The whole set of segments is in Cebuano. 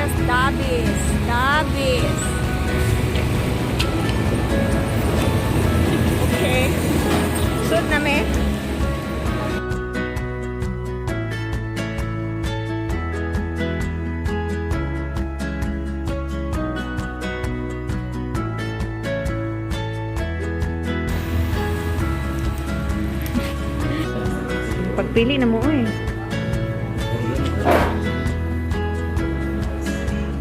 Here's Dabis. Dabis. Okay. Sud na mi. Pagpili na mo eh.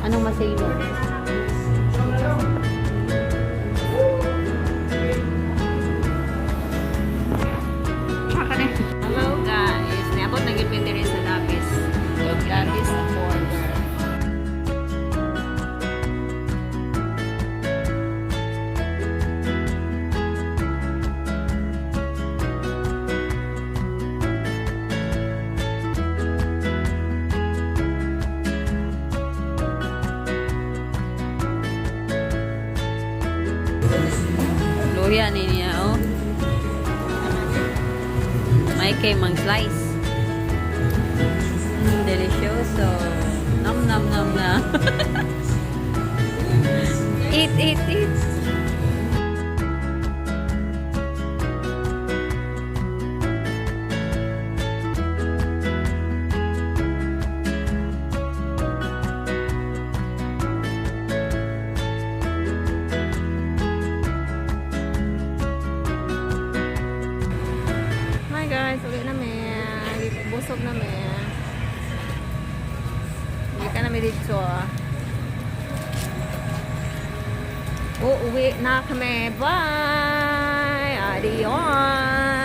Anong masilo? Hello guys. Niabot na gyud mi diri sa Dabis. Dabis border. Luya ni niya, oh. May kay mang slice. Delicioso. Nom nom nom na. Eat, eat, eat. Hi guys, uwi na mi. Busog na mi. Hindi ka na mi dito. Uuwi na kami. Bye! Adios!